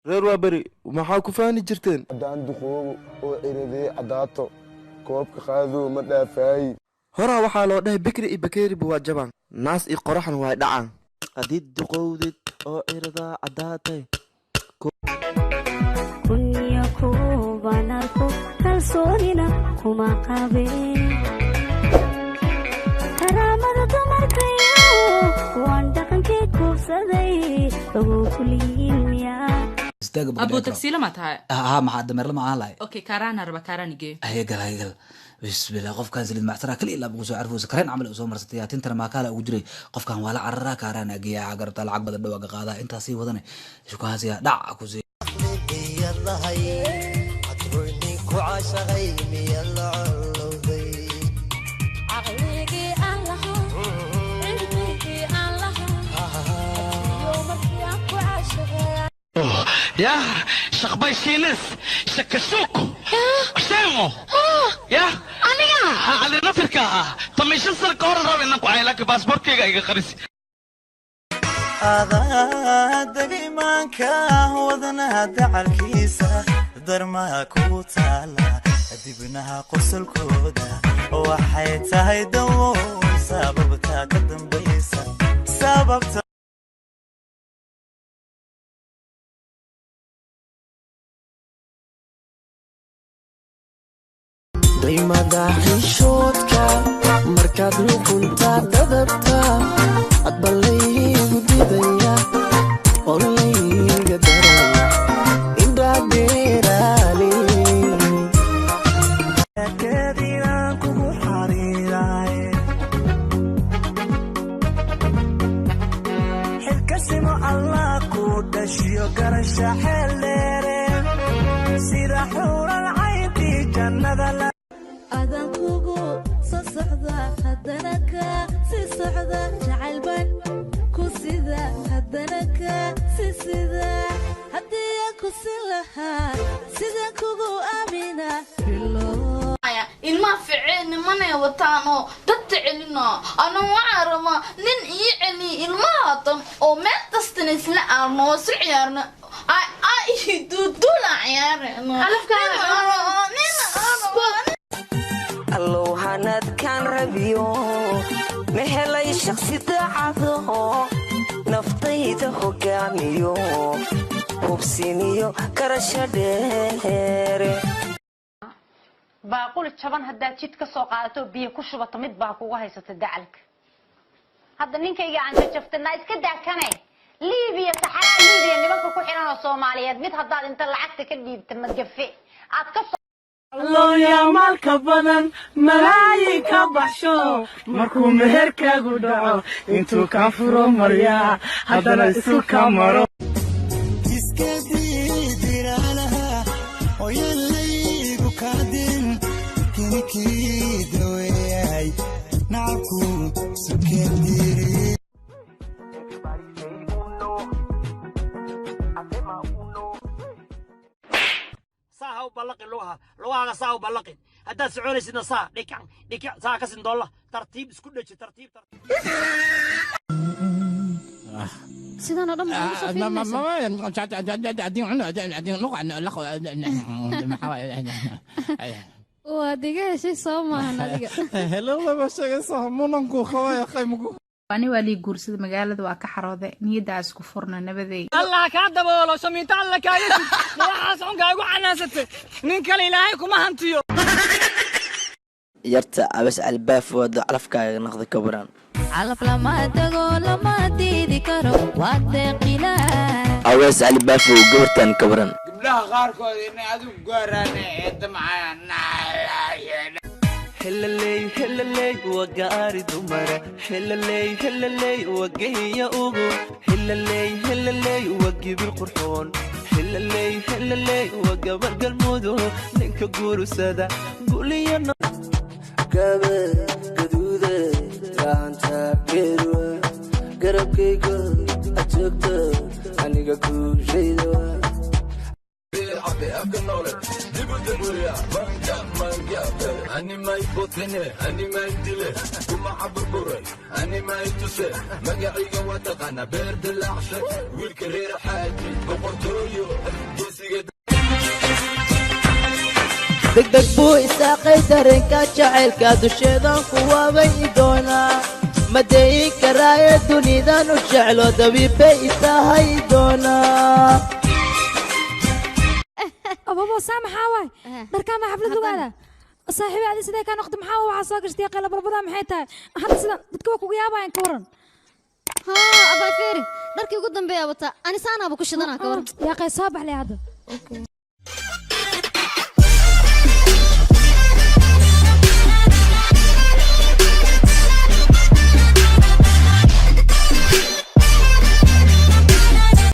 Reer waa beri, maxaa ku faani jirteen? Haddaan duqoobo oo ciradee caddaato, koobka qaadoo ma dhaafaayi. Horaa waxaa loo dhahay bikri iyo bakeeriba waa jabaan, naas iyo qoraxna waa dhacaan. Hadid duqowdid oo ciradaa caddaatay. Kunyo kuban arko, kalsoonina kuma qabeen. Karaamada dumarkayo waan dhaqankii kuubsaday, ogow kuliyiin miyaa? Abu, tagsiila ma tahay? Haa, maxaa dameerla ma ahaan lahay? Okay, kaaraan raba, kaaraan igee. Hayagal, hayagal, bismillah. Qofkan saliid macsara kali ilaa bugu soo carfoosa, kareen camal usoo marsatay, tintana maakaala ugu jiray. Qofkan waa la cararaa, kaaraan ageeyaa, garabtaa lacag badan dhawaaga qaadaa, intaas sii wadane shukahaasiya dhac ku sii. Caqligii aan lahaa, cilmigii aan lahaa iyo markii aan ku caashaqeeya. Ya shaqbaysiinis shakashuku sheemo ya Aniga. Cali nafirka ahaa 15 sano ka hor rab inaan ku cay, laakiin baasaboorkayga iga qaris. Adaa imaanka wadnaha dacalkiisa, darmaha ku taala dibnaha, qosolkooda waxay tahay dawo, sababta ka dambaysa sababta. Daymada xishoodka markaad luqunta dadabta, adba laygu didaya oo layga daraya indhaadheeraale. Keedinaan kugu xariiray, xilkasimo Allah ku dhashiyo, garasha xeel dheere sida xuural cayntii jannada la. Adan kugu soo socda, haddana ka sii socda, jacaylban ku sida, haddana ka sii sida. Haddii aan ku sin lahaa, sidaan kugu aamina bilo. Ilmaha ficee nimanay wataan oo dadta celino. Ana waxaa rabaa nin ii celiya ilmaha tan oo meel kastana isla aarno oo isla ciyaarno, ay duuduula ciyaarayno. Allow hanadkaan rabiyo, ma helay shakhsi daacado, naftayda hogaamiyo, hubsiniyo karasho dheere. Baaquli jaban haddaad jid ka soo qaadato oo biyo ku shubato, mid baa kugu haysata dacalka. Hadda ninkayga aan jajaftanaa iska daakane Liibiya, saxaraa Liibiya nimanka ku xiran oo Soomaaliyeed, mid haddaad inta lacagta ka dhiibta magafe aad ka soo Looyaa maalka badan malaayin ka baxsho, markuu meherkaagu dhaco intuu kaa furo maryaa, haddana isu ka maro. Iska diidiraalaha oyaalaygu kaadin kinikii daweeyay nacabku sukendiri. Saa ha u ballaqin lugaha, lugahaaga saa u ballaqin. Haddaad soconaysidna saa dhikac dhikac, saa ka sin doolla, tartiib isku dheji, tartiib tartiib. Sidan oo dhan maxaa ugu soo fiirinaysaa? Waad iga heshay, soo maahan adiga? Ani waa lii guursada, magaalada waa ka xarooday, niyaddaa isku furna, nabaday. Allah kaa daboolo, shamiinto alla kaaga sid, waxaas xunkaa igu canaasatay, nin kale Ilaahay kuma hantiyo. Yarta abas albaaf wada calafkaaga noqda, kabaran. Calaf lama tago, lama diidi karo, waa deeqilaa. Awees Alibaafow, gabartan kabaran. Gabdhaha qaarkood inay adigu gaaraan ee damcayaan. Helaley, helaley, waa gaari dumara. Helaley, helaley, waa geeya ugu. Helaley, helaley, waa gibil qurxoon. Helaley, helaley, waa gabar Galmudug, ninka guursada guliyana. Gabe gaduude gacanta geerwa, garabkayga ajoogta, aniga guushayda. Animay botene, animay dile, kuma caburburay, animay tuse, magaciga waa taqaana, beer dilaacshay, wiilka reer xaaji, boqortooyo. Degdeg buu isaaqay dareenka jacaylka dusheedan ku waabay doonaa ma dayin karaaye dunidan u jeclo dabiibbay itahay doonaa. Ababo saa maxaa waay dharkaa ma xaflad lagu aadaa saaxiibi adi sidee kaa noqda maxaa waxaa soo gashtay qayla balbadaa maxay tahay hadda sidan dadka waa kugu yaabayaan ka waran. Haa abaa feeri dharkii ugu dambeeya wataa ani saanaaba ku shidanaa ka waran. Yaa qay soo baxlay hadda.